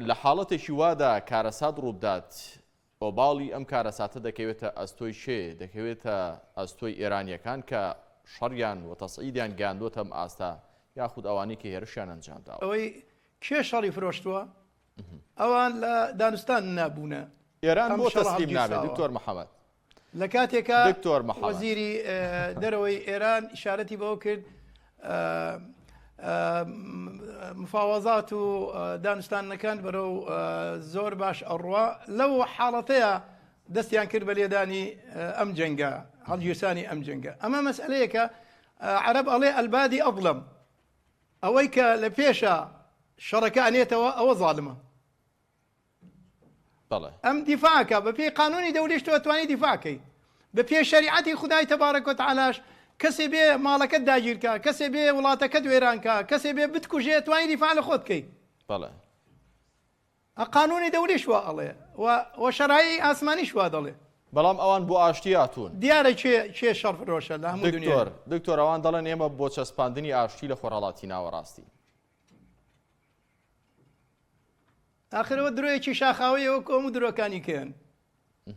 لە حاڵەتێکی وادا کارەسات ڕووبدات، ئۆباڵی ئەم کارەساتە دەکەوێتە ئەستۆی کێ؟ دەکەوێتە ئەستۆی ئێرانییەکان کە شەڕیان و تەسعیدیان گەیاندووەتە ئەم ئاستە، یاخود ئەوانەی کە هێرشیان ئەنجامداوە؟ ئەوەی کێ شەڕی فرۆشتووە؟ ئەوان لە دانوستان نابوونە. ئێران بۆ تەسلیم نابێت دکتۆر محەمەد؟ لە کاتێکا وەزیری دەرەوەی ئێران ئیشارەتی بەوە کرد مفاوەزات و دانوستانەکان بەرەو زۆر باش ئەڕوا لەو حاڵەتەیە دەستیان کرد بە لێدانی ئەم جەنگە هەڵگیرسانی ئەم جەنگە ئەمە مەسئلەیەکە عەرەب ئەڵێ البادی ئەظلم ئەوەی کە لە پێشە شەڕەکە ئەنێتەوە ئەوە زاڵمە بەڵێ. ئەم دیفاع کە بە پێی قانونی دەولیش تۆ ئەتوانی دیفاع کەی بە پێی شەریعەتی خودای تەبارەک و تەعالاش کەسێ بێ ماڵەکەت داگیر کا کەسێ بێ وڵاتەکەت وێران کا کەسێ بێ بتکوژێ ئەتوانی دیفاع لە خۆت کەی. بەڵێ. ئە قانونی دەولیش وا ئەڵێ و و شەرایعی ئاسمانیش وا دەڵێ. بەڵام ئەوان بۆ ئاشتی هاتوون. دیارە کێ کێ شەڕ فرۆشە لە هەموو دنیایا. دکتۆر دکتۆر ئەوان دەڵێن ئێمە بۆ چەسپاندنی ئاشتی لە خۆرهەڵاتی ناوەڕاستین. ئاخر ئەوە درۆیەکی شاخاویە وەکو هەموو درۆکانی کەیان.